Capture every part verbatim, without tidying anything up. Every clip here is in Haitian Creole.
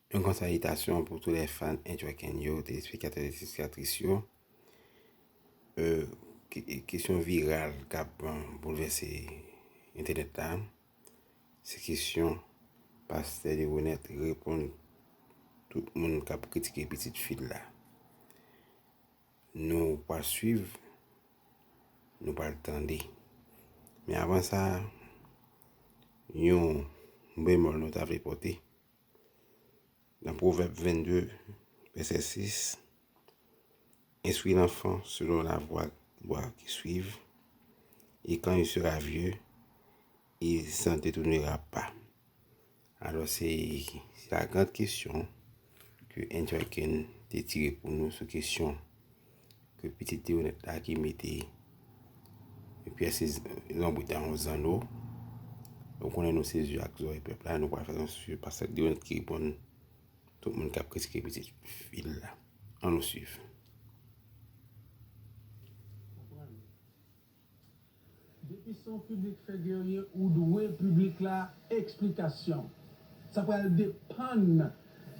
Yon gran salitasyon pou tout lè fan N J K yo, telespektatè, telespektris yo. Euh, ke- kesyon viral k ap, euh, boulvèse entènèt la, se kesyon pastè Deronette reponn tout moun k ap kritike pitit fi l la. Nou pral swiv, nou pral tande. Men avan sa, yon bemòl nou ta vle pote. Dans Proverbe vingt-deux, verset six, instruis l'enfant selon la voie, voie qu'il suive, et quand il sera vieux, il s'en détournera pas. Alò, se, se la grande question que N J K te tire pou nou sou kesyon ke pitit Deronette la ki mete pyès lonbrit nan yon zanno. Ou konnen nou se zye ak zòrèy pèp la, nou pral fè yon swiv pastè Deronette ki reponn tout moun k ap kritike pitit fi l la. Ann nou swiv. Depi se yon piblik fè gerye, ou dwe piblik la eksplikasyon. Sa pral depann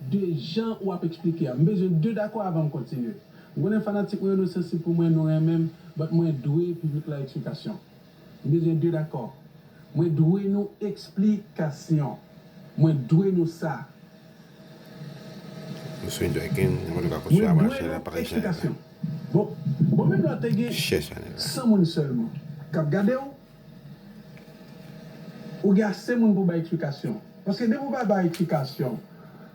de jan w ap eksplike a. M bezwen de dakò avan m kontinye. M konnen fanatik mwen yo nou sansib pou mwen, nou renmen m, but mwen dwe piblik la eksplikasyon. M bezwen de dakò. Mwen dwe nou eksplikasyon. Mwen dwe nou sa. Mwen dwe nou eksplikasyon. Bon, bon menm lè w te gen san moun sèlman k ap gade w, ou gen ase moun pou bay eksplikasyon. Paske depi w pa bay eksplikasyon,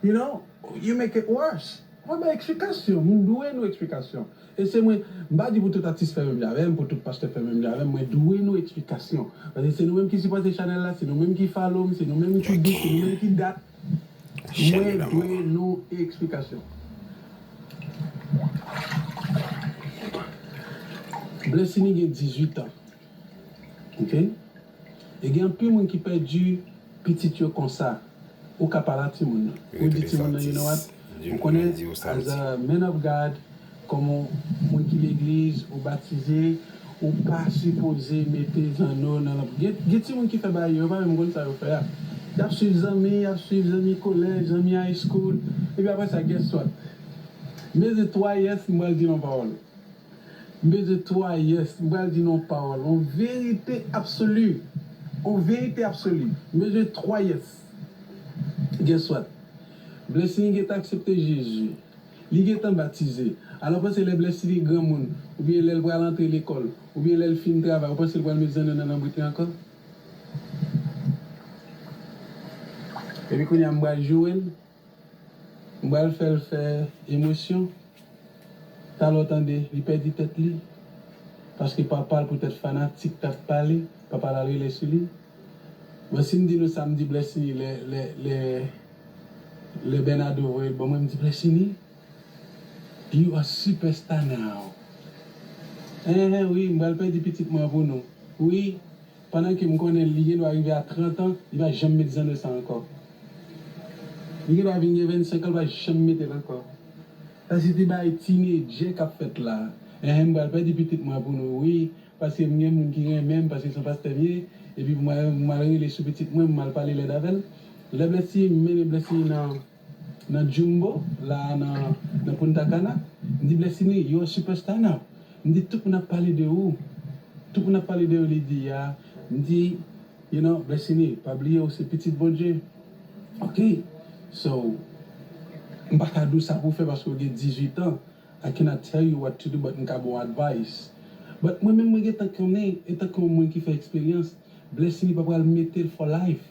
you know, you make it worse. Mwen bay eksplikasyon, m dwe nou eksplikasyon. E se mwen, m pa di pou tout atis fè menm jan avè m, pou tout pastè fè menm jan avè m, mwen dwe nou eksplikasyon. Paske se nou menm ki sipòte chanèl la, se nou menm ki follow m, se nou menm ki dis, se nou menm ki dat. Mwen dwe nou eksplikasyon. Blessiny gen dizuit an. Ok? E gen anpil moun ki pèdi pitit yo konsa. Ou ka pale a timoun nan. Ou di timoun nan, you know what? Ou konnen, as a man of God, kòm yon moun ki legliz, ou batize, ou pa sipoze mete zanno nan lanp. Gen, gen timoun ki fè bagay yo, yo pa menm konn sa yo fè a. Y ap swiv zanmi, y ap swiv zanmi kolèj, zanmi high school. Epi apre sa, guess what? M bezwen twa yes, m pral di yon pawòl. M bezwen twa yes, m pral di nou yon pawòl, yon verite absoli. Yon verite absoli. M bezwen twa yes. Guess what? Blessing gentan aksepte Jezi. Li gentan batize. Alò, w panse lè Blessing granmoun, oubyen lè l pral antre lekòl, oubyen lè l fin travay, w panse l pral met zanno nan lanbrit li ankò? Epi kounye a, m pral joure l. M pral fè l fè emosyon. Talè w tande, li pèdi tèt li. Paske papa l poutèt fanatik t ap pale, papa l al rele sou li. Bon, si m di nou sa, m di Blessini, lè, lè, lè, lè Bernardo voye l ban mwen, m di, Blessini, you a superstar now. Enhen, wi, m pral pèdi pitit mwen pou nou. Wi, pandan ke m konnen li gen dwa rive a trant an, li pa janm met zanno sa ankò. Li gen dwa vin gen vennsenk an, li pa janm mete l ankò. Sa se te bagay tinedjè k ap fèt la. Enhen, m pral pèdi pitit mwen pou nou, wi. Paske m gen moun ki renmen m, paske se yon pastè m ye, epi pou m al, m al rele sou pitit mwen, m al pale lèd avè l. Lè Blessini, m mennen Blessini nan, nan Jumbo, la nan, nan Punta Cana, m di, Blessini, you a superstar now. M di, tout moun ap pale de ou. Tout moun ap pale de ou, Lydia. M di, you know, Blessini, pa bliye ou se pitit Bondye. Ok? So, m pa ka di w sa pou w fè paske w gen dizuit an. I cannot tell you what to do, but m ka ba w advice. But mwen menm, mwen gentan konnen, etanke yon moun ki fè eksperyans, Blessini pa pral mete l for life.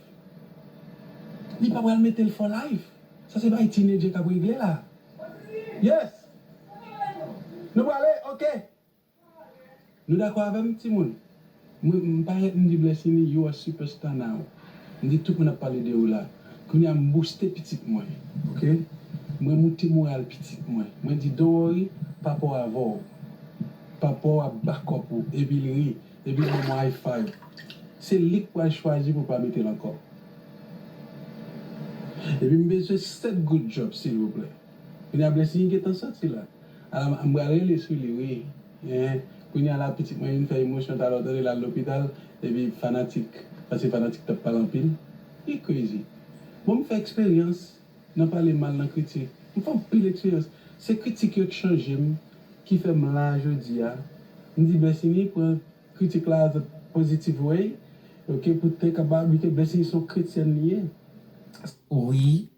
Li pa pral mete l for life. Sa se bagay tinedjè k ap regle la. Yes! Nou prale? Ok. Nou dakò avè m, timoun? Mwen, m parèt, m di, Blessini, you a superstar now. M di, tout moun ap pale de ou la. Kounye a, m booste pitit mwen. Ok? Mwen moute moral pitit mwen. Mwen di, don't worry, papa w avè w. Papa w ap back up ou. Epi l ri. Epi l ban mwen high five. Se li k pral chwazi pou pa mete l ankò. Epi m bezwen sèt goud djòb, silvouplè. Kounye a, Blessini gentan soti la. Ala, m pral rele sou li, wi. Hein, kounye a la, pitit mwen vin fè emosyon talè, w tande l al lopital, epi fanatik, paske fanatik t ap pale anpil. Li crazy. Bon, m fè eksperyans. nan pale mal, nan kritik. M fè anpil eksperyans. Se kritik yo k chanje m, ki fè m la jodi a. M di Bèsini pran kritik la as a positive way, ok, pou te kapab, bike Bèsini se yon kretyèn li ye. Wi,